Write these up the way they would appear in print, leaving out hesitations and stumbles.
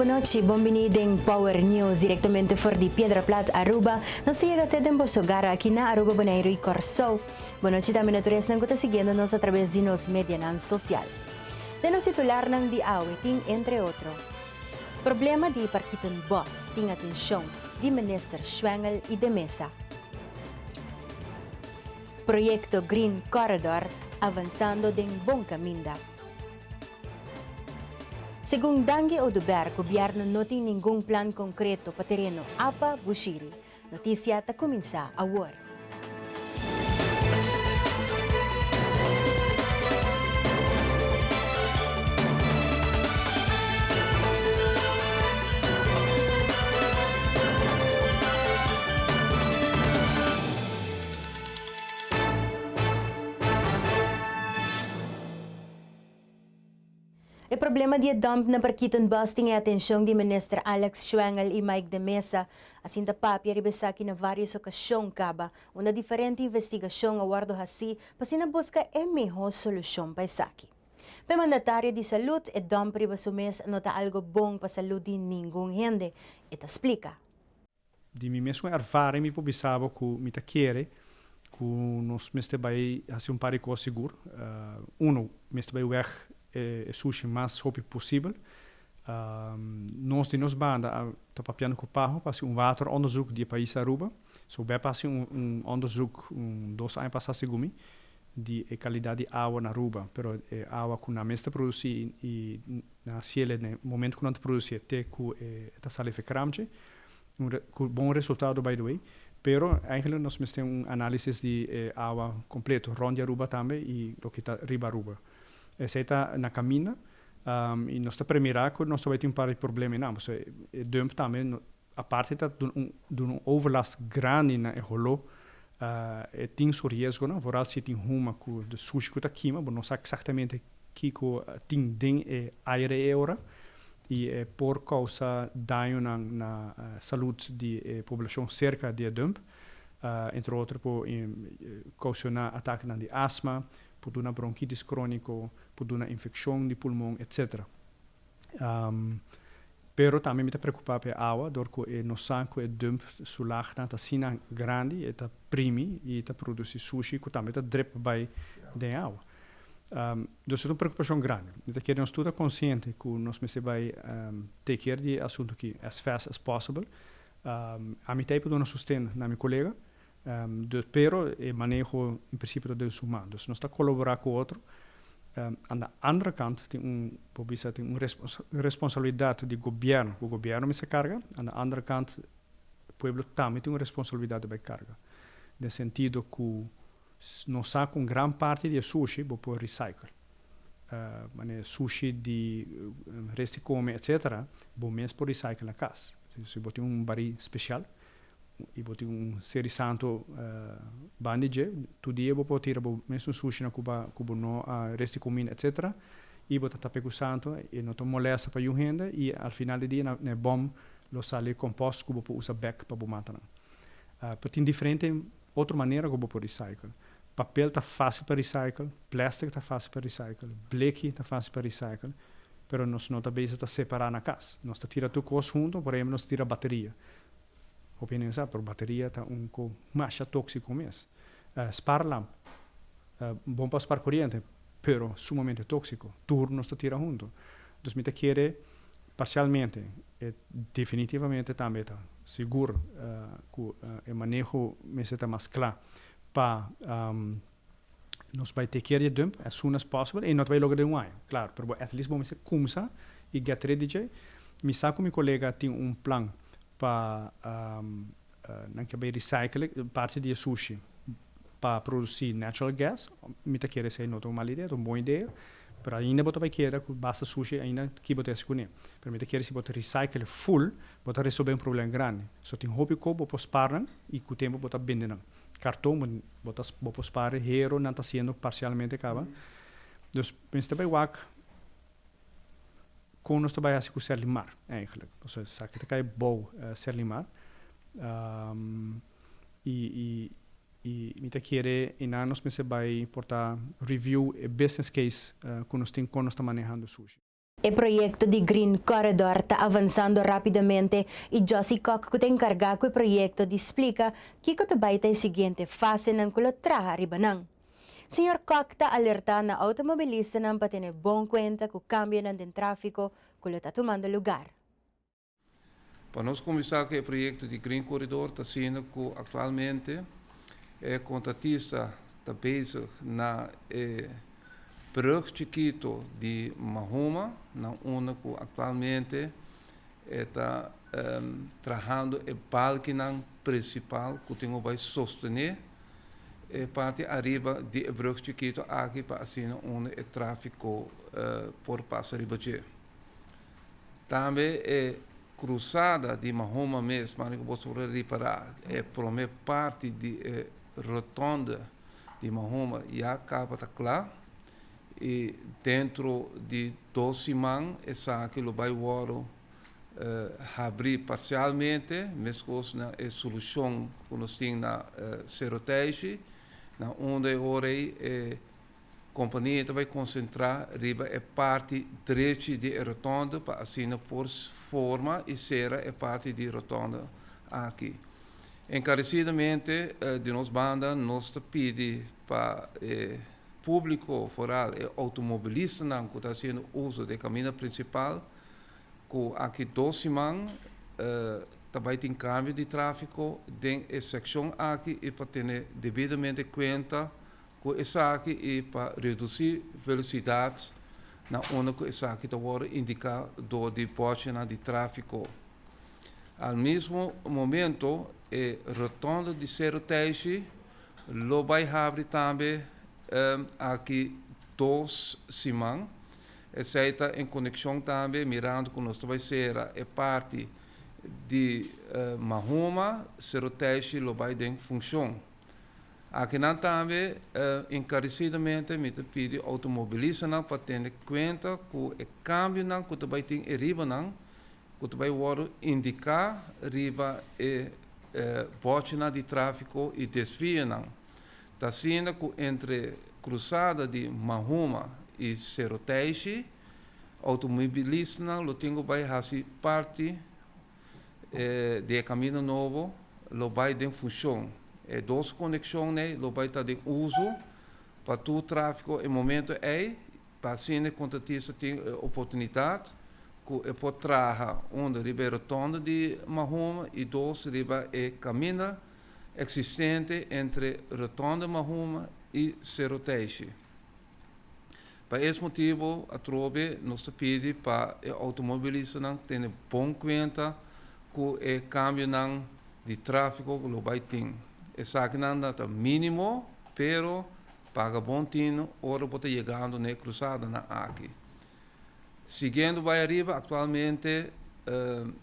Bon nochi, bon bini den Power News directamente for di Piedra Plat, Aruba. Nos ta yega te den boso hogar aki na Aruba, Boneiru y Kòrsou. Bon nochi tambe na tur esnan ku ta siguiendo nos a traves di nos medianan sosial. Den nos titularnan di awe tin entre otro, Problema di Parkietenbos tin atenshon di Minister Schwengle y De Meza. Proyecto Green Corridor avansando den bon caminda. Segun Dangui Oduber, gobierno no tin ningun plan concreto pa tereno Apa Bushiri. Noticia ta cuminsa awor. E problema di e dump na Parkietenbos tin e atencion di Minister Alex Schwengle y Mike de Meza. Asin ta papia riba esaki na varios ocasion caba, unda diferente investigacion a wordo haci pa asina busca e miho solucion pa esaki. Pa e mandatario di salud, e dump riba su mes no ta algo bon pa salud di ningun hende, e ta splica. Di mi mesun ervaring mi por bisa bo ku mi ta kere ku nos mester bai hasi un par di kos sigur. Uno, mester bai wèg e sushi mas hopi posibel. Nos di nos banda a ta papiando ku PAHO pa hasi un wateronderzoek di e pais Aruba. So bèp a hasi un onderzoek un dos aña pasá segun mi di e kalidat di awa na Aruba. Pero e awa ku nan mes ta produsí i Nan hasiel na e momento ku nan ta produsié te ku e ta sali efe kramchi. Un ku bon resultado by the way. Pero eigenlijk nos mester un análisis di e awa kompleto rònt di Aruba tambe i loke ta riba Aruba. Esei ta na kaminda i nos ta premirá ku nos ta bai tin un par di problema einan pasobra e dump tambe aparte ta duna un duna un overlast grandi na e holó. E tin su riesgonan, vooral si tin huma ku de sushi ku ta kima, bo no sa eksaktamente kiko tin den e aire e ora i e por kousa dañonan na salud di e poblashon serka di e dump. Entre otro por kousioná atakenan di asma, por duna bronkitis króniko, por duna infekshon di pulmon, etcetera. Pero tambe mi ta preocupa pa e awa dor cu e no sa cu e dump su laagnan ta asina grandi, e ta primi y ta produci sushi cu tambe ta drip bay den e awa. Dus e ta un preocupacion grandi. Mi ta kere nos tur ta consciente cu nos mester bay take care di e asunto aki as fast as possible. Ami ta ey pa duna sosten na mi colega, dus pero e maneho en principio ta den su man. Dus nos ta colabora cu otro. Aan de andere kant tin un, por bisa tin un responsabilidad di gobierno cu gobierno mester carga. Aan de andere kant pueblo tambe tin un responsabilidad di bay carga. Den sentido cu nos sa cu un gran parti di e sushi bo por recycle. Manera sushi di resti come etcetera bo mes por recycle na cas. Si bo tin un bari special y bo tin un seri santo banda di dje, tur dia bo por tira bo mesun sushinan cu ba cu bo no a resti cuminda etcetera y bo ta tap'e cu santo e no ta molesta pa yu hende y al final di dia na e bom lo sali compost cu bo por usa bek pa bo matanan. Pero tin diferente otro manera cu bo por recycle. Papel ta facil pa recycle, plastic ta facil pa recycle, bleki ta facil pa recycle, pero nos no ta bezig ta separa na cas. Nos ta tira tur cos hunto, por ehempel nos ta tira bateria. Hopi hende no sa, pero bateria ta un ko masha tóksiko mes. Sparlamp, bon pa spar koriente, pero sumamente tóksiko. Tur nos ta tira huntu. Dus mi ta kere parsialmente, e definitivamente tambe ta sigur ku e maneho mester ta mas kla pa nos bai take care di e dump as soon as possible. E no ta bai logra den un aña, klaro, pero bo at least bo mester kumsa i get ready dje. Mi sa ku mi kolega tin un plan pa nan ke bai recycle parti di e sushi pa produci natural gas. Mi ta kere esei no ta un mal idea, ta un bon idea, pero ainda bo ta bai keda ku basta sushi ainda ki bo ta hasi kuné. Pero mi ta kere si bo ta recycle full bo ta resolve un problem grandi. So tin hopi kos bo por spar nan i ku tempu bo ta bende nan. Karton bo ta bo por spar, hero nan ta hasiendo parcialmente kaba. Dus mester bai wak Kon nos ta bai hasi ku Serlimar eigenlijk? Pasobra esaki ta kai bou Serlimar. I i i mi ta kere einan nos mester bai por ta review e business case ku nos tin kon nos ta manehando sushi. E proyecto di Green Corridor ta avansando rapidamente y Jossy Kock cu ta encarga cu e proyecto di splica kico ta bay ta e siguiente fasenan cu lo traha riba nan. Señor Kock ta alerta na automobilistanan pa tene bon cuenta cu cambionan den trafico cu lo ta tumando lugar. Pa nos kuminsá ku e proyekto di Green Corridor ta asina ku aktualmente e kontratista ta bezig na e brug chikito di Mahoma na unda ku aktualmente e ta trahando e balkinan prinsipal ku tin ku bai sostené e parti ariba di e brug chikito aki pa asina unda e tráfiko por pasa riba dje. Tambe e krusada di Mahoma mes, manera ku boso por a ripará, e promé parti di e rotonde di Mahoma ya kaba ta kla i dentro di dos siman esaki lo bai wòrdu habrí parsialmente, meskos na e solushon ku nos tin na Sero Teishi, na unda e ora ei e Kompania ta bai konsentrá riba e parti drechi di e rotònde pa asina por forma i sera e parti di rotònde aki. Enkaresidamente di nos banda nos ta pidi pa e públiko, foral e outomobilistanan ku ta hasiendo uso di e kaminda prinsipal, ku aki dos siman ta bai tin kambio di tráfiko den e sekshon aki i pa tene debidamente kuenta Ku esaki i pa redusí velosidat na unda ku esaki ta wòrdu indiká dor di bòchinan di tráfiko. Al mismo momento e rotònde di Seru Teishi lo bai habri tambe aki dos siman. Esei ta en konekshon tambe mirando ku nos ta bai sera e parti di Mahoma, Seru Teishi lo bai den funshon. Akinan tambe enkaresidamente mi ta pidi outomobilistanan pa tene kuenta ku e kambionan ku ta bai tin e ribanan ku ta bai wòrdu indiká riba e bòchinan di tráfiko i desvionan. Ta asina ku entre krusada di Mahuma i Sero Teishi outomobilistanan lo tin ku bai hasi parti di e kaminda nobo lo bai den funshon. E dos konekshon ei lo bai ta den uso pa tur tráfiko e momento ei, pa asina e kontratista tin e oportunidat ku e por traha unda riba e rotonda di Mahoma i dos riba e kaminda eksistente entre rotonda Mahoma i Sero Teishi. Pa es motibu atrobe nos ta pidi pa e outomobilistanan tene bon kuenta ku e kambionan di tráfiko ku lo bai tin. Esakinan ta ta mínimo, pero paga bon tinu ora bo ta yegando na e krusadanan aki. Siguiendo bai ariba, aktualmente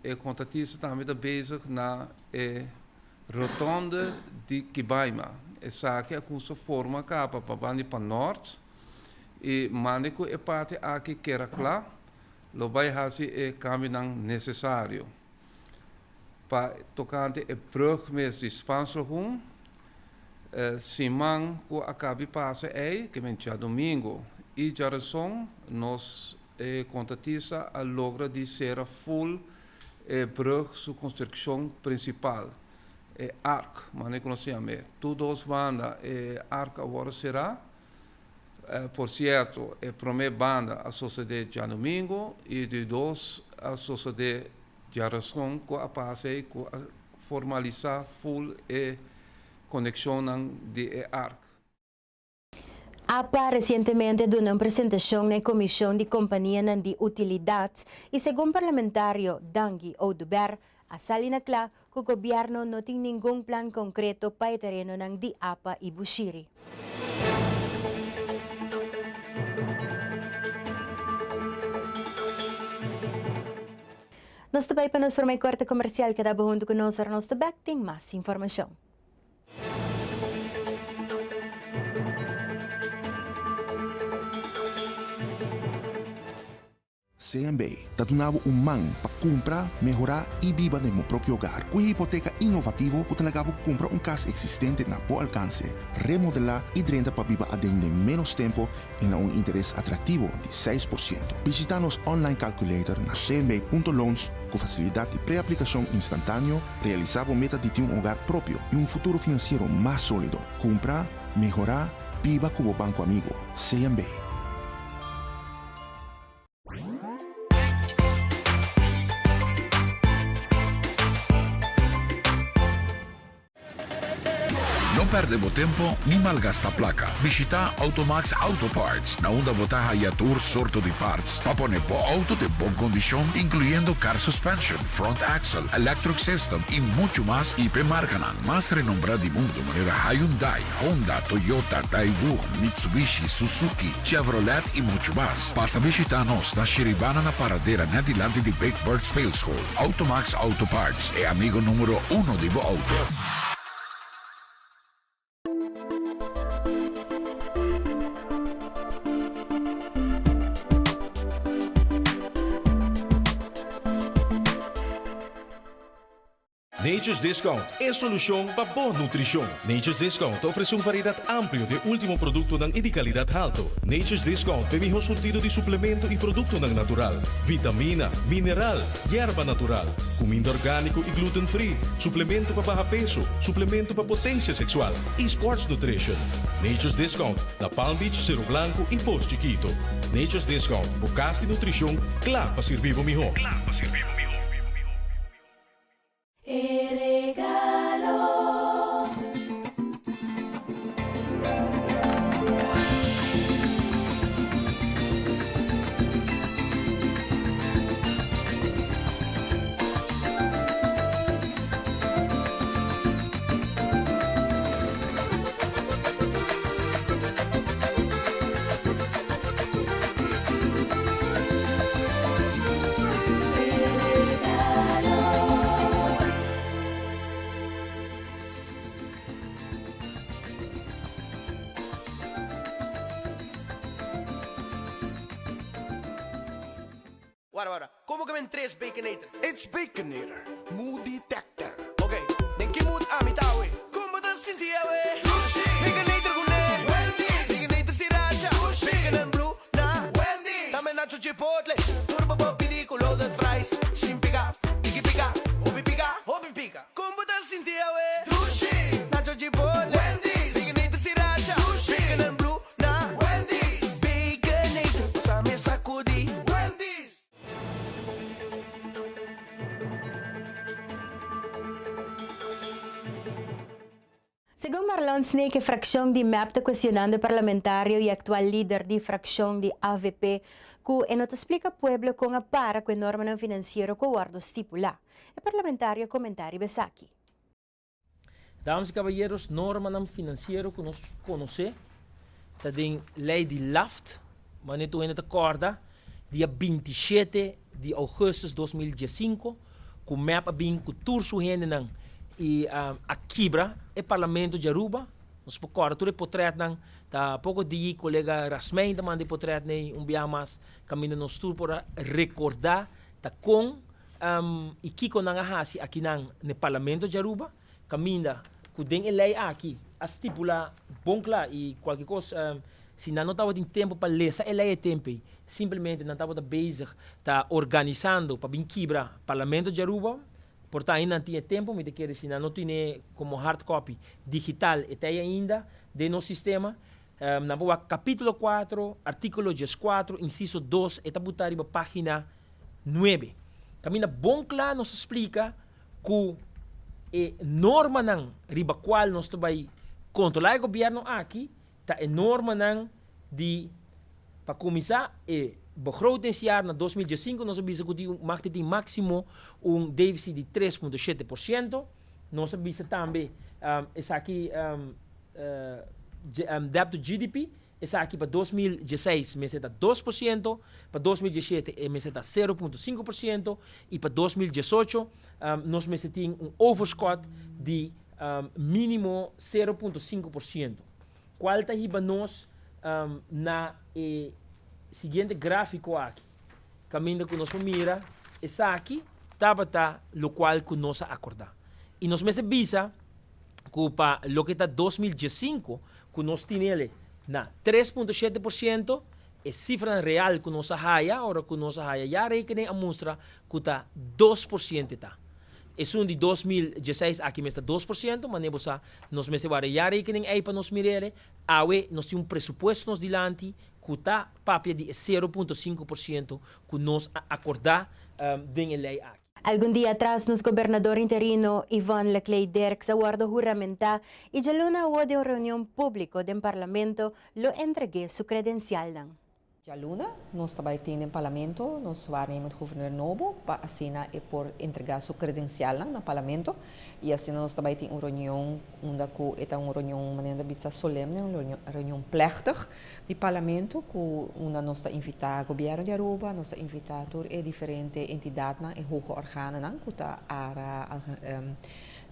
e kontratista tambe ta bezig na e Rotonde di Kibaima. Esaki a custa forma caba pa bandi pa nort y mande cu e parti aki kera cla, lo bay haci e cambionan necesario. Pa tocante e brug mes di Spaanslagoen, siman cu a cabi pasa ey, ke men djadomingo y djarason, nos e contratista a logra di cera full E brug su konstrukshon prinsipal, e ark, manera ku nos ta yam'é, tur dos banda e ark a wòrdu será. Por sierto, e promé banda a sosodé djadumingu i di dos a sosodé djarason ku a pasa ei ku a formalisá ful e konekshonnan di e ark. Apa resientemente a duna un presentashon na e Komishon di Kompanianan di Utilidat i segun parlamentario Dangui Oduber a sali na kla ku gobièrnu no tin ningun plan konkreto pa e terenonan di apa i Bushiri. Nos ta bai pa nos promé korte komersial, keda bo huntu ku nos ora nos ta bèk tin mas informashon. CMB ta duna bo un man pa kumpra, mehorá i biba den bo propio hogar ku e hipoteka inovativo ku ta laga bo kumpra un kas eksistente na bo alkanse, remodelá i drenta pa biba aden den ménos tempu i na un interes atraktivo di 6%. Bishitá nos online calculator na cmb.loans ku fasilidat di preaplikashon instantáneo, realisá bo meta di tin un hogar propio i un futuro finansiero mas sólido. Kumpra, mehorá, biba ku bo banko amigo, CMB. No perde bo tempo ni malgasta placa. Bishita Automax Auto Parts, na unda bo ta haya tur sorto di parts pa pone bo auto den bon condicion, incluyendo car suspension, front axle, electric system y mucho mas y p'e marcanan mas renombra di mundo manera Hyundai, Honda, Toyota, Daewoo, Mitsubishi, Suzuki, Chevrolet y mucho mas. Pasa bishita nos na Shiribana na Paradera net dilanti di Big Bird Speelschool. Automax Auto Parts, e amigo numero uno di bo auto. Nature's Discount, e solucion pa bo nutricion. Nature's Discount ta ofrece un variedad amplio di e ultimo productonan y di calidad halto. Nature's Discount ta e miho surtido di suplemento y productonan natural, vitamina, mineral, yerba natural, cuminda organico y gluten free, suplemento pa baha peso, suplemento pa potencia sexual y sports nutrition. Nature's Discount na Palm Beach, Cero Blanco y Pos Chiquito. Nature's Discount, bo cas di nutricion cla pa sirbi bo miho. E regalo. Wara wara, como ke men tres Baconator? It's Baconator, mood detector. Ok, den ki mood ami ta awe? Con bo ta sinti awe? Dushi! Baconator cu ne? Wendy's! Baconator sriracha! Dushi! Bacon and blue na? Wendy's! Tambe nacho chipotle! Tur bo por pidi cu loaded fries! Sin pica, tiki pica, hopi pica, hopi pica! Con bo ta sinti awe? Dushi! Nacho chipotle! Wendy's! Baconator sriracha! Dushi! Bacon and blue na? Wendy's! Baconator, pasa mi sacudi! Wendy's! Segun Marlon Snake e fraccion di mep ta cuestionando e parlamentario y actual lider di fraccion di avp cu e no ta splica pueblo con a para cu e normanan financiero cu a wordo stipula. E parlamentario a comenta riba esaki. Damas y caballeros, normanan financiero cu nos conoce ta den ley di LAFT, manera tur hende ta corda, dia 27 di augustus 2015 cu mep a bin cu tur su hendenan y a kibra e parlamento di Aruba. Nos por corda tur e potretnan, ta poco di colega Rasmijn ta manda e potret n'ey un biaha mas caminda nos tur por a recorda ta con y kico nan a haci akinan n'e parlamento di Aruba, caminda cu den e ley aki a stipula bon cla y cualkier cos si nan no tabatin tempo pa lesa e ley e tempo ey, simplemente nan tabata bezig ta organisando pa bin kibra parlamento di Aruba, por ta ainda nan tin e tempo, mi ta kere si nan no tine como hard copy digital e ta ey ainda den nos sistema. Nan por wak capitulo 4, articulo 14, inciso 2, e ta buta riba pagina 9. Caminda bon cla nos a splica cu e normanan riba cual nos ta bay controla e gobierno aki ta e normanan di, pa cuminsa, e begrotingsjaar na 2015 nos a bisa cu tin mag di tin maximo un deficit di 3.7%. Nos a bisa tambe esaki debt to GDP. Esaki pa 2016 mester ta 2%, pa 2017 e mester ta 0.5% y pa 2018 nos mester tin un overschot di minimo 0.5%, cual ta hiba nos na e siguiente grafico aki. Kaminda ku nos por mira esaki tabata lokual ku nos a akordá. I nos mester bisa ku pa loke ta 2015 ku nos tinele na 3.7%, e sifranan real ku nos a haya ora ku nos a haya jaarrekening a mustra ku ta 2% ta. Esun di 2016 aki mes ta 2%, manera bo sa nos mester wara jaarrekening ei pa nos mir'e. Awe nos tin un presupuesto nos dilanti ku ta papia di e 0.5% ku nos a akordá den e lei aki. Algun dia atras nos gobernador interino Yvonne Laclay Dirks a wordo huramentá y djaluna awo den un reunion público den Parlamento lo entreg'é su credencialnan. Djaluna nos ta bai tin den Parlamento nos waarnemend gouverneur nobo pa asina e por entrega su credencialnan na Parlamento y asina nos ta bai tin un reunion unda cu e ta un reunion manera ta bisa solemne, un reunion plechtig di Parlamento cu unda nos ta invita Gobierno di Aruba, nos ta invita tur e diferente entidadnan, e hoge organonan cu ta ARA,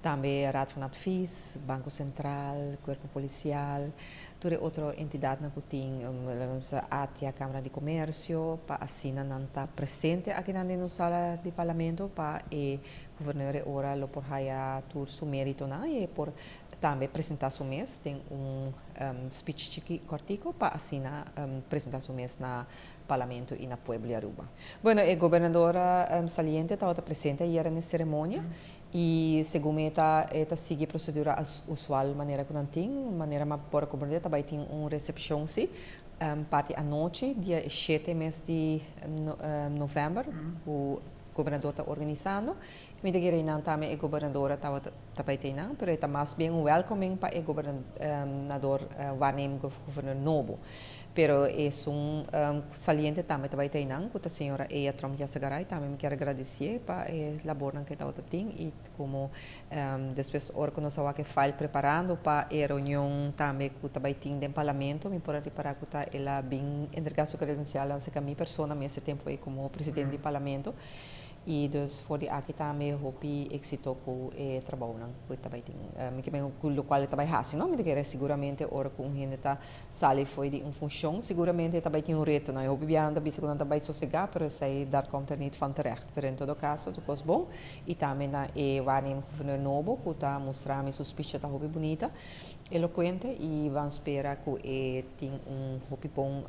tambe Raad van Advies, Banco Central, Cuerpo Policial, Tur e otro entidadnan cu tin, laga ATIA, Camara di Comercio, pa asina nan ta presente akinan den nos sala di Parlamento pa e Gouverneur e ora lo por haya tur su meritonan y e por tambe presenta su mes den un speech chiki cortico pa asina presenta su mes na Parlamento y na pueblo di Aruba. Bueno, e Gobernador saliente tabata presente ayer na e ceremonia I segun mi e ta e ta sigui e prosedura usual manera ku nan tin, manera mi a por a komprendé ta bai tin un resepshon si parti anochi dia e shete mes di novèmber ku gobernador ta organisando. Mi ta kere einan tambe e gobernadora tabata ta bai ta einan pero e ta mas bien un welkoming pa e gobernador waarnemend gouverneur nobo. Pero esun saliente tambe ta bai ta einan ku ta señora Eya Tromp Yasegaray. Tambe mi kier gradisié pa e labornan ku e tabata tin i komo despues ora ku nos a wak e file preparando pa e reunion tambe ku ta bai tin den parlamento mi por a ripará ku ta el a bin entregá su kredensialnan serka mi persona mes e tempu ei komo presidente di parlamento. I dus for di aki tambe hopi éxito ku e trabounan ku e ta bai tin. Mi ke men ku lokual e ta bai hasi no, mi ta kere siguramente ora ku un hende ta Sali fo'i di un funcion, siguramente e ta bai tin un reto. No, e hopi biaha nan ta bisa cu nan ta bai sosega, pero esei daar komt er niet van terecht. Pero en todo caso, tur cos bon. Y tambe na e waarnemend gouverneur nobo cu ta mustra mi su speech ta hopi bunita, elocuente, y ban spera cu e tin un hopi bon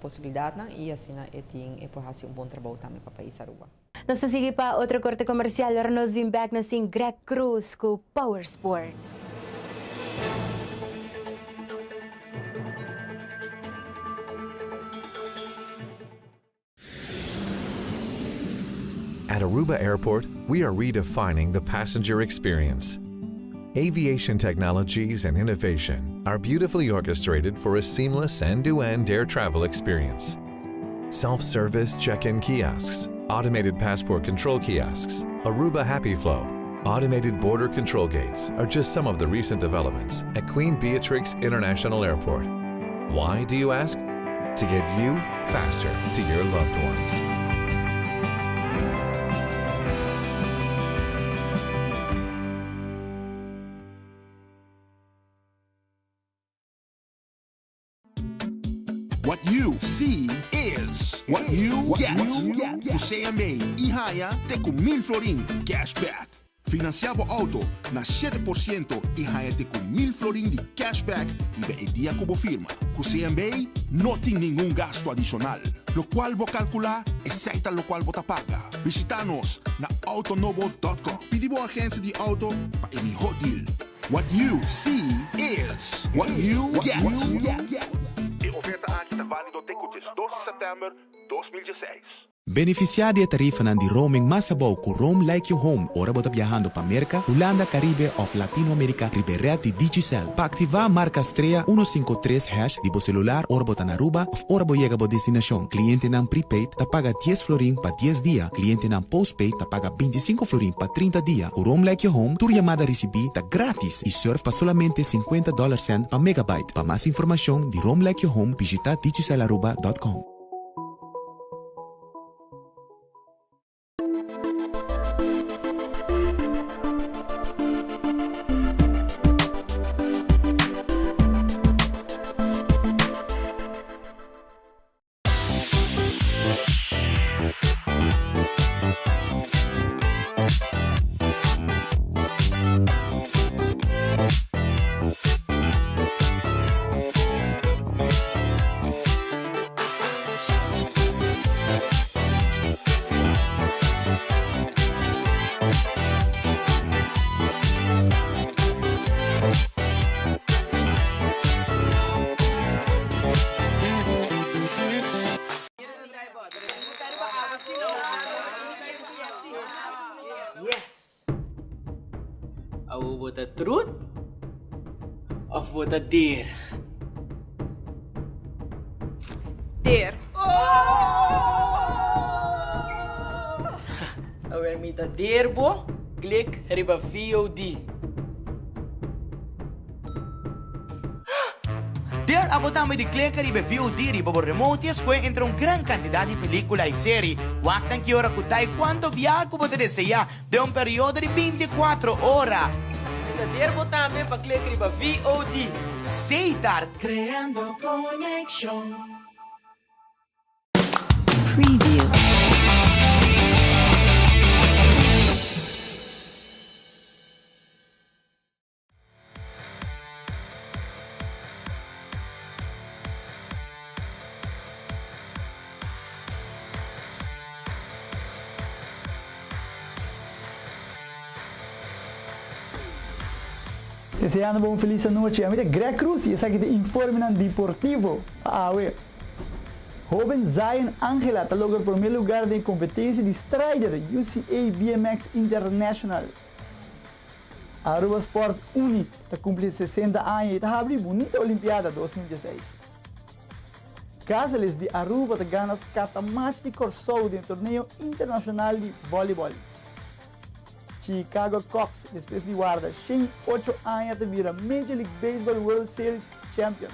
posibilidadnan y asina e tin e por haci un bon trabou tambe pa pais Aruba. Nos ta sigui pa otro korte komersial ora nos bin bek nos tin Greg Cruz ku Power Sports. At Aruba Airport, we are redefining the passenger experience. Aviation technologies and innovation are beautifully orchestrated for a seamless end-to-end air travel experience. Self-service check-in kiosks, automated passport control kiosks, Aruba Happy Flow, automated border control gates are just some of the recent developments at Queen Beatrix International Airport. Why, do you ask? To get you faster to your loved ones. What you see is what you get. Ku CMB i haña te ku mil florin cashback. Finansiá bo outo na 7% i haña te ku mil florin di cashback riba e dia ku bo firma. Ku CMB no tin ningun gastu adishonal. Lokual bo kalkulá, esei ta lokual bo ta paga. Bishitá nos na autonobo dòt com. Pidi bo agensia di outo pa e mihó deal. What you see is what you get. E oferta aki ta válido te ku 12 di sèptèmber 2016. Benefisiá di e tarifanan di roaming mas abou ku Roam Like You Home ora bo ta biahando pa Merka, Hulanda, Karibe òf Latinoamerika riba e ret di Digicel. Pa aktivá, marka strea uno sinku tres hash di bo selular ora bo ta na Aruba òf ora bo yega bo destinashon. Klientenan prepaid ta paga dies florin pa dies dia, klientenan postpaid ta paga 25 florin pa 30 dia. Ku Roam Like Your Home, tur yamada risibí ta gratis i surf pa solamente 50 dollar cent pa megabyte. Pa mas informashon di Roam Like Your Home, bishitá digicelaruba.com. Bo ta der. Der. Awer mi ta der bo, klik riba VOD. Der abo tambe di kleka riba e VOD riba bo remote i escohe entre un gran cantidad di pelicula i seri. Wak nan ki ora cu ta i cuanto biaha cu bo ta desea den un periodo di 24 ora. Mi ta der bo tambe pa klek riba VOD. Setar. Creando conexion. Preview. Deseando bo un felis anochi. Ami ta Greg Cruz y esaki ta informenan deportivo pa awe. Hoben Zion Angela ta logra prome lugar den e competencia di Strider UCA BMX International. Aruba Sport Unie ta cumpli 60 aña y ta habri bunita Olimpiada 2016. Gazelles di Aruba ta gana scata match di Corsou den torneo internacional di volleyball. Chicago Cubs despues di warda 108 aña ta bira Major League Baseball World Series champion.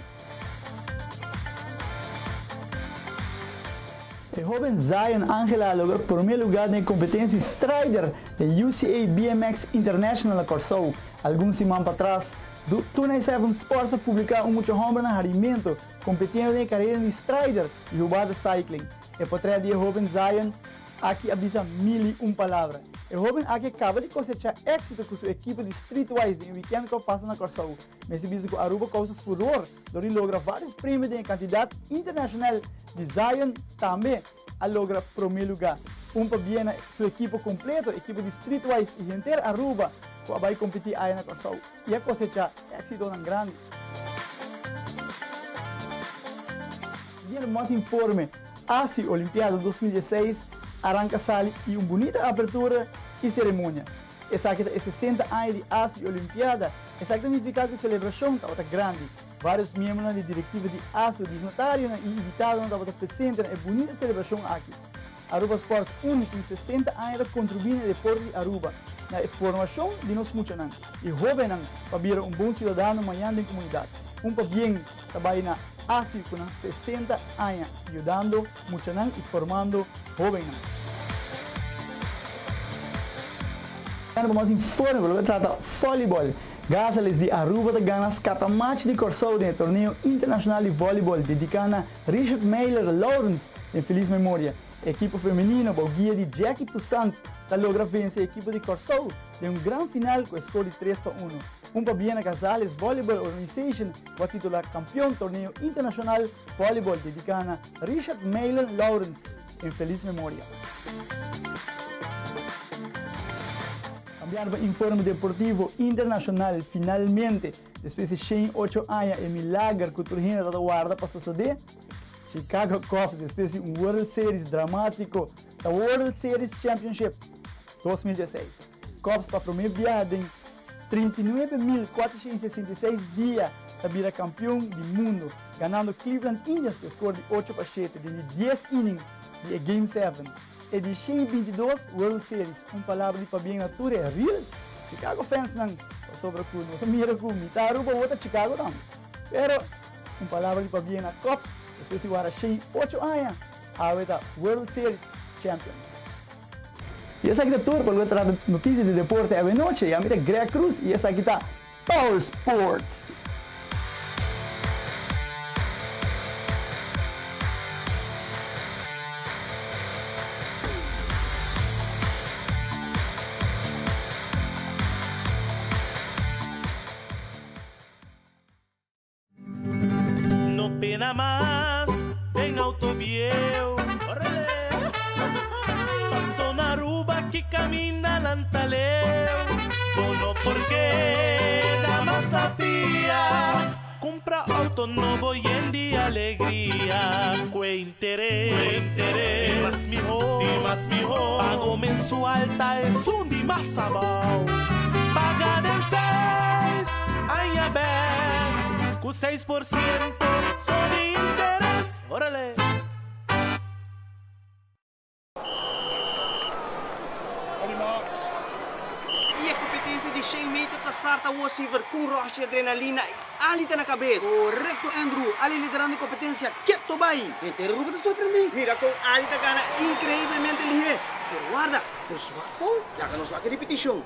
E hoben Zion Angela a logra prome lugar den e competencia di Strider den UCA BMX International na Corsou. Algun siman patras, 297 Sports a publica un mucha homber na harimento competiendo den e carera di Strider y hubada cycling. E potret di e hoben Zion aki a bisa mil y un palabra. E hoben aki a caba di cosecha exito cu su ekipo di Streetwise den e weekend cu a pasa na Corsou. Mester bisa cu Aruba causa furor dor di logra varios premio den e cantidad internacional di Zion tambe a logra prome luga. Un pabia na su ekipo completo, ekipo di Streetwise y henter Aruba cu a bay competi aya na Corsou y a cosecha exitonan grandi. Siguiendo mas informe, ASI Olimpiada 2016 a ranca sali y un bunita apertura y ceremonia. Esaki ta e 60 aña di ASI Olimpiada. Esaki ta nifiká ku e selebrashon tabata grandi. Vários miembronan di direktiva di ASO, dignatarionan i invitadonan tabata presente na e bunita selebrashon aki. Aruba Sports Unie tin 60 aña ta kontribuí na e deporte di Aruba, na e formashon di nos muchanan i hóbennan pa bira un bon siudadano mañan den komunidat. Un pabien ta bai na ASU ku nan 60 aña yudando muchanan i formando hóbennan. Gana pa mas informe pa loke ta trata volleyball. Gazales di Aruba ta gana scatamachi di Corsou den e torneo internacional di volleyball dedica na Richard Meiler Lawrence den feliz memoria. E ekipo femenino bou guia di Jackie Toussaint ta logra vence e ekipo di Corsou den un gran final cu e score di tres pa uno. Un pabia na Gazales Volleyball Organization cu a titula campeon torneo internacional volleyball dedica na Richard Meiler Lawrence en feliz memoria. Cambiando pa informe deportivo internacional, finalmente, despues di 108 aña e milager cu tur hende ta ta warda pa sosode, Chicago Cubs despues di un World Series dramatico ta World Series Championship 2016. Cubs pa prome biaha den 39.466 dia ta bira campeon di mundo, ganando Cleveland Indians cu e score di 8-7 den di 10 inning di e Game 7. E di 122 World Series, un palabra di pabien na tur e real Chicago fansnan, pasobra cu nos a mira cu mitad Aruba awor ta Chicago tambe. Pero un palabra di pabien na Cubs despues di wara 108 aña, awe ta World Series Champions. Y esaki ta tur pa loke ta trata noticia di deporte awe noche. Y ami ta Greg Cruz y esaki ta Power Sports. No pena mas den auto bieu. Orale! Paso na Aruba ki caminda nan ta leu. Bo no por keda mas na pia. Cumpra auto nobo yen di alegria. Cue interes, di mas miho, di mas miho. Pago mensual ta esun di mas abao. Paga den seis aña bek. Ku 6% so di interes. Orale! I e kompetensia di shen meter ta start awor Siever ku un rush di adrenalina i Ali ta na kabes. Korekto Andrew, Ali liderando e kompetensia keto bai. Henter Aruba ta sorprendí. Mira kon Ali ta gana inkreiblemente lihé. Pero warda, bo smartphone? Laga nos wak e ripitishon.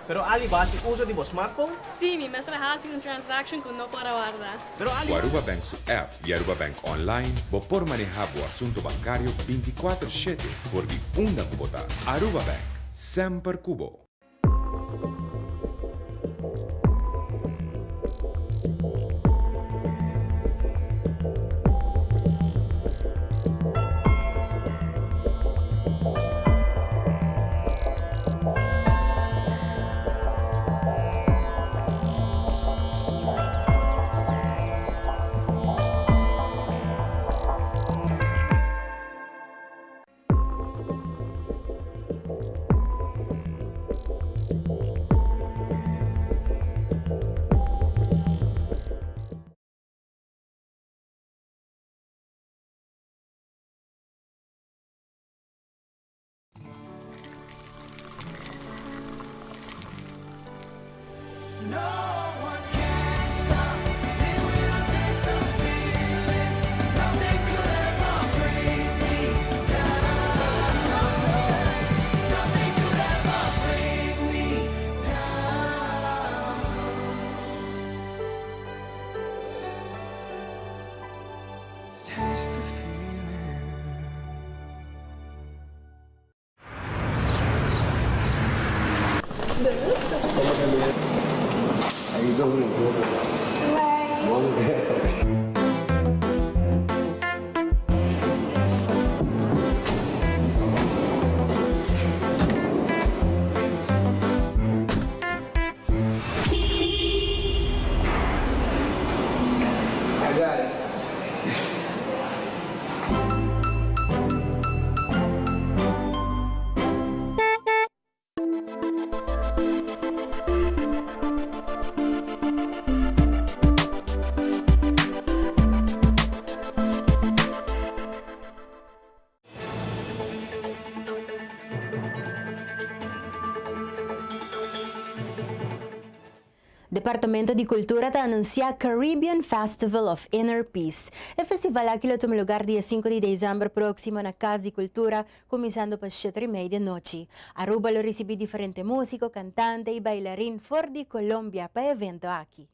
Pero Ali bo hasi uso di bo smartphone? Sí, mi mester a hasi un transaction ku no por a warda. Pero Ali. Ku Aruba Bank su app y Aruba Bank Online bo por maneha bo asunto bancario binticuater shete for di unda cu bo ta. Aruba Bank, semper cu bo. Departamento di Cultura ta anuncia Caribbean Festival of Inner Peace. E festival aki lo tuma lugar dia sinku di december proximo na Cas di Cultura, cuminsando pa sheter y mei di anochi. Aruba lo ricibi diferente musico, cantante y bailarin for di Colombia pa e evento aki.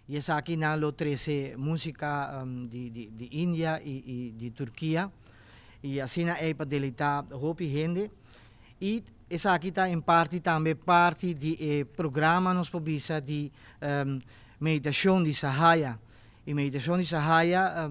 Y esaki nan lo trece musica di India y di Turkia y asina ey pa deleita hopi hende. Y esaki ta en parti tambe parti di e programa nos por bisa di meditacion di Sahaya. Y meditacion di Sahaya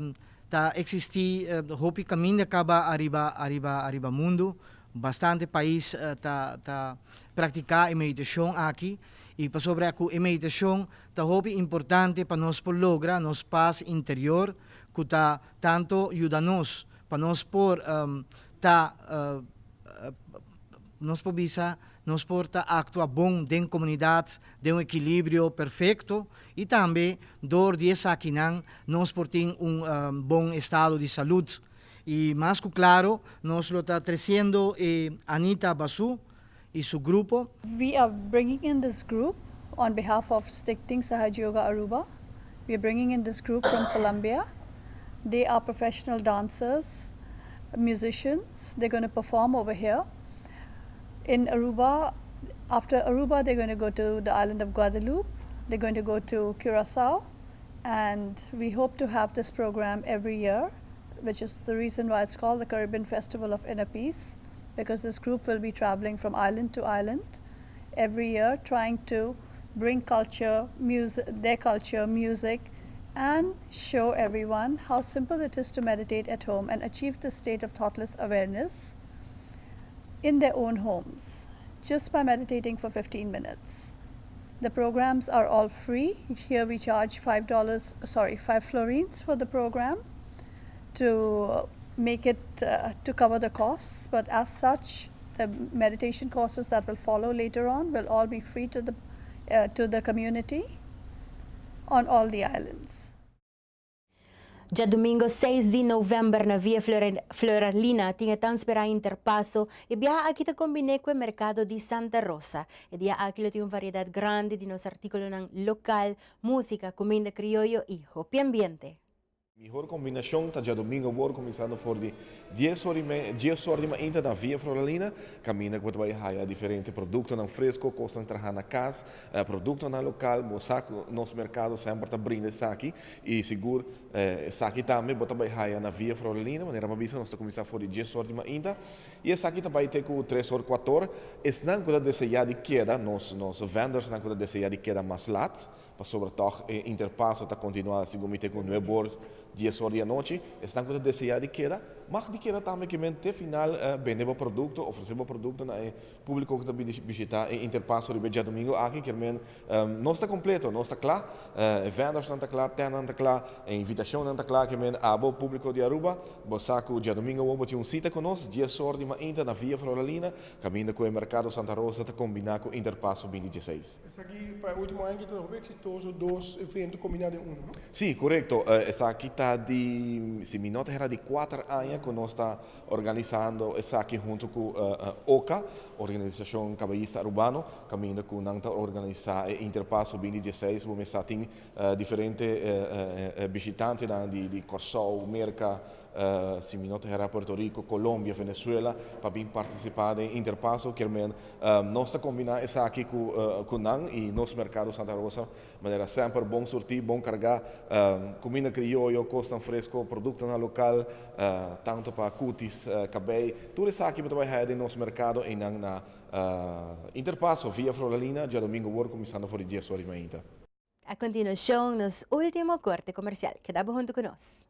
ta existi hopi caminda caba ariba ariba ariba mundo. Bastante pais ta ta practica e meditacion aki. Y pasobra cu e meditacion ta hopi importante pa nos por logra nos pas interior cu ta tanto yuda nos pa nos por ta nos por bisa nos por ta actua bon den comunidad den un equilibrio perfecto y tambe door di esakinan nos por tin un bon estado di salud. Y mas cu claro nos lo ta treciendo e Anita Basu y su grupo. We are bringing in this group on behalf of Stichting Sahaj Yoga Aruba. We are bringing in this group from Colombia. They are professional dancers, musicians. They're going to perform over here. In Aruba, after Aruba, they're going to go to the island of Guadeloupe. They're going to go to Curacao. And we hope to have this program every year, which is the reason why it's called the Caribbean Festival of Inner Peace, because this group will be traveling from island to island every year, trying to bring culture, music, their culture, music, and show everyone how simple it is to meditate at home and achieve the state of thoughtless awareness in their own homes just by meditating for 15 minutes. The programs are all free. Here we charge $5, sorry, 5 florins for the program to make it uh, to cover the costs, but as such, the meditation courses that will follow later on will all be free to the, uh, to the community. on all the islands. Djadumingo seis di november na Via Floralina tin e tan sperá Interpaso. E biaha aki ta kombiné ku e merkado di Santa Rosa. E dia aki lo tin un variedat grandi di nos artíkulonan lokal, músika, kuminda krioyo i hopi ambiente. Mihor kombinashon ta djadumingo awor kuminsando for di dies or i mei, dies or di mainta na Via Floralina, kaminda ku bo ta bai haya diferente produktonan fresko, kosnan traha na kas, produktonan lokal. Bo sa ku nos merkado semper ta brinda esaki i sigur esaki tambe bo ta bai haya na Via Floralina. Manera mi a bisa nos ta kuminsá for di dies or di mainta i esaki ta bai te ku tres or, kuator. Esnan ku ta deseá di keda, nos nos vendorsnan ku ta deseá di keda mas lat, Pasobra tòg e interpaso ta kontinuá segun mi te ku nuebe or, dies or di anochi. Esnan ku ta deseá di keda, mag di keda tambe ke men te final bende bo produkto, ofresé bo produkto na e públiko ku ta bini bishitá e interpaso riba e djadumingu aki. Kier men nos ta kompleto, nos ta kla, e vèndersnan ta kla, tèntnan ta kla, e invitashonnan ta kla. Kier men abo públiko di Aruba, bo sa ku djadumingu awor bo tin un sita ku nos, dies or di mainta na Via Floralina, kaminda ku e Merkado Santa Rosa ta kombiná ku Interpaso binti dieseis. Esaki pa e ultimo aña ta hopi exitoso, dos evento combina den uno, no? Sí, corecto. Esaki ta di, si mi no ta hera, di cuater aña cu nos ta organisando esaki hunto cu oca, Organisacion Caballista Arubano, caminda cu nan ta organisa e Interpaso binti dieseis. Bo mester tin diferente bishitantenan di Corsou, Merca, Si mi no ta hera Puerto Rico, Colombia, Venezuela pa bin participa den Interpaso kier men nos ta combina esaki cu cu nan y nos mercado Santa Rosa manera semper bon surti, bon carga, cuminda crioyo, cosnan fresco, productonan local tanto pa cutis, cabey, tur esaki bo ta bay haya den nos mercado eynan na Interpaso via Floralina diadomingo wor cuminsando for di dies ora di mainta. A continuacion nos ultimo corte comercial. Keda bo hunto cu nos.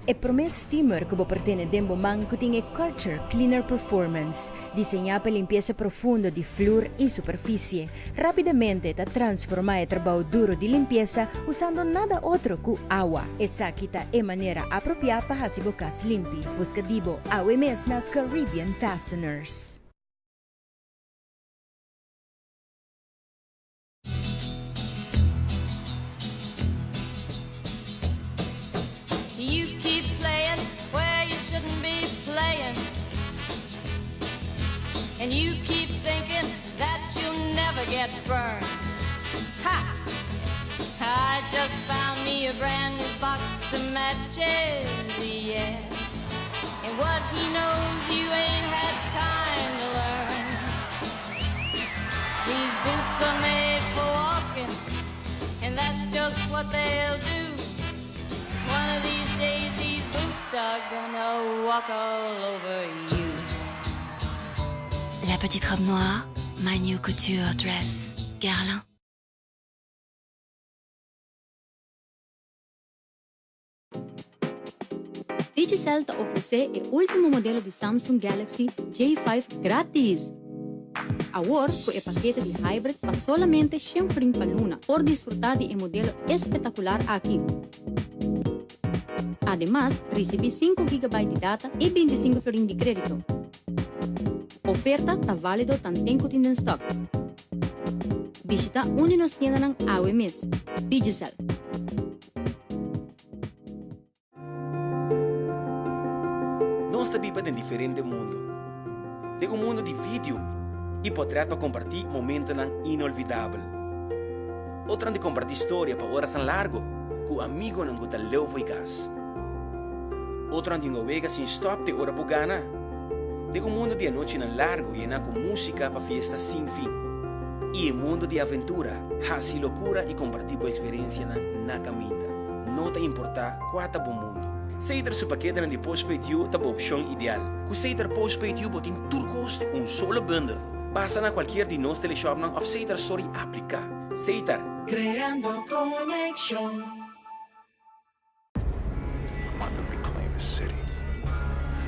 E promé steamer ku bo por tene den bo man ku tin e Karcher Cleaner Performance, diseñá pa limpiesa profundo di flur i superfisie. Rápidamente ta transformá e trabou duro di limpiesa usando nada otro ku awa. Esaki ta e manera apropiá pa hasi bo kas limpi. Buska di bo awe mes na Caribbean Fasteners. You keep playing where you shouldn't be playing. And you keep thinking that you'll never get burned. Ha! I just found me a brand new box of matches, yeah. And what he knows you ain't had time to learn. These boots are made for walking, and that's just what they'll do. One of these days, these boots are gonna walk all over you. La petite robe noire, my new couture dress, Guerlain. Digicel ta ofresé e último modelo di Samsung Galaxy J5 grátis! Awor ku e pakete di Hybrid pa solamente shen florin pa luna por disfrutá di e modelo espetakular aki. Ademas, risibí sinku gigabyte di data i bintisinku florin di krédito. Oferta ta válido tanten ku tin den stòk. Bishitá un di nos tiendanan awe mes. Digicel. Nos ta biba den diferente mundu. Den un mundu di video i potrèt pa kompartí momentonan inolvidabel. Otronan di kompartí storia pa orasnan largu ku amigonan ku ta leu fo'i kas. Otronan di hunga wega sin stòp te ora bo gana. Den un mundu di anochinan largu yená ku músika pa fiesta sin fin. I e mundu di aventura, hasi lokura i kompartí bo eksperensianan na kaminda. No ta importá kua ta bo mundu. Seter su paketenan di Postpaid You ta bo opshon ideal. Ku Seter Postpaid You bo tin tur kos den un solo bundel. Pasa na kualkier di nos teleshopnan òf Seter Store i apliká. Seter! Creando conexion. I'm about to reclaim the city.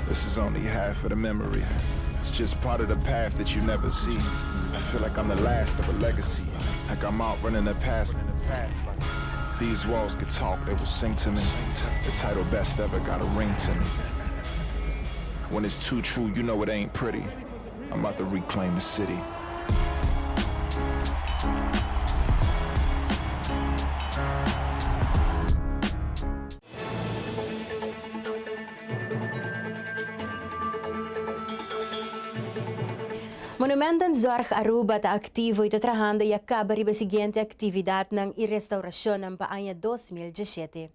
This is only half of the memory. It's just part of the path that you never see. I feel like I'm the last of a legacy. Like I'm out running the past. These walls could talk, they will sing to me. The title best ever got a ring to me. When it's too true, you know it ain't pretty. I'm about to reclaim the city. Monumentenzorg Aruba ta activo y ta trahando ya caba riba e siguiente actividadnan y restauracionnan pa aña 2017.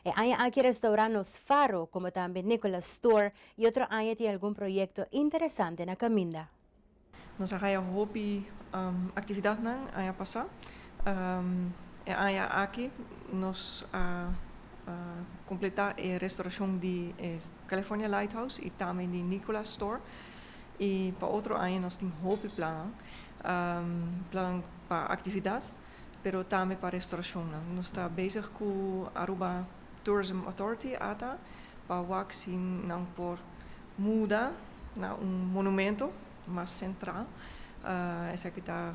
E aña aki restaura nos Faro, como tambe Nicolas Store y otro aña tin algun proyecto interesante na caminda. Nos a haya hopi actividadnan aña pasa. E aña aki nos a completa e restauracion di e California Lighthouse y tambe di Nicolas Store. Y pa otro aña nos tin hopi plannan, plan pa actividad pero tambe pa restauracionnan. Nos ta bezig cu Aruba Tourism Authority, ata, pa wak si nan por muda na un monumento mas central. Esaki ta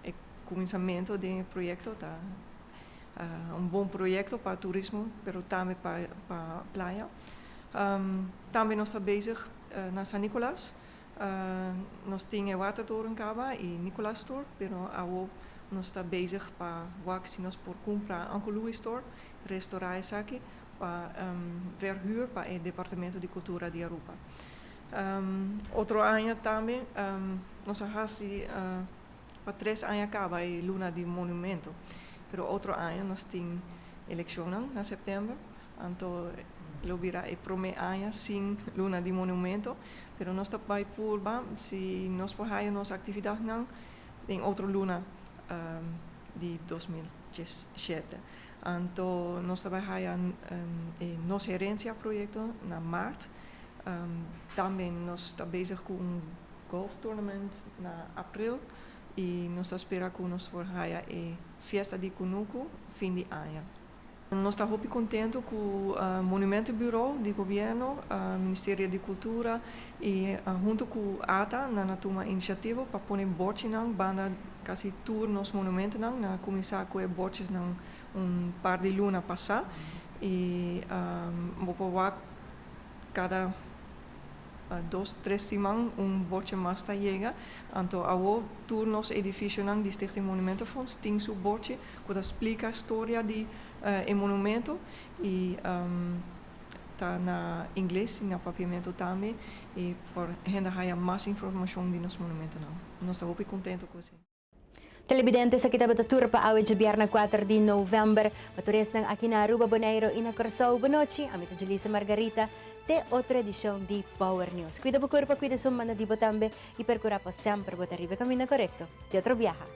e cuminsamento den e proyecto, ta un bon proyecto pa turismo pero tambe pa pa playa. Tambe nos ta bezig na San Nicolas, nos tin e watertoren caba y Nicolas Store pero awo nos ta bezig pa wak si nos por cumpra Uncle Louis Store, restora esaki pa verhuur pa e Departamento di Cultura di Aruba. Otro aña tambe nos a haci pa tres aña caba e Luna di Monumento, pero otro aña nos tin eleccionnan na september, anto lo bira e prome aña sin Luna di Monumento, pero nos ta bay purba si nos por haya nos actividadnan den otro luna di 2017. Anto nos ta bay haya e Nos Herencia proyecto na maart. Tambe nos ta bezig cu un golf tournament na april y nos ta spera cu nos por haya e fiesta di Cunucu fin di aña. Nos ta hopi contento cu Monumentenbureau di Gobierno, Ministerio di Cultura y hunto cu ata nan a tuma iniciativo pa pone borchinan banda casi tur nos monumentonan. Nan a cuminsa cu e borchesnan un par di luna pasa y bo por wak cada dos, tres siman un borchi mas ta yega. Anto awo tur nos edificionan di Stichting Monumentenfonds tin su borchi cu ta splica storia di e monumento y ta na ingles y na papiamento tambe y por hende haya mas informacion di nos monumentonan. Nos ta hopi contento cu esey. Televidente, esaki tabata tur pa awe djabièrnè kuater di novèmber. Pa tur esnan aki na Aruba, Boneiru i na Kòrsou, bonochi. Ami ta Julissa Margarita. Te otro edishon di Power News. Kuida bo kurpa, kuida su manda di bo tambe i perkurá pa semper bo ta riba e kaminda korekto. Te otro biaha.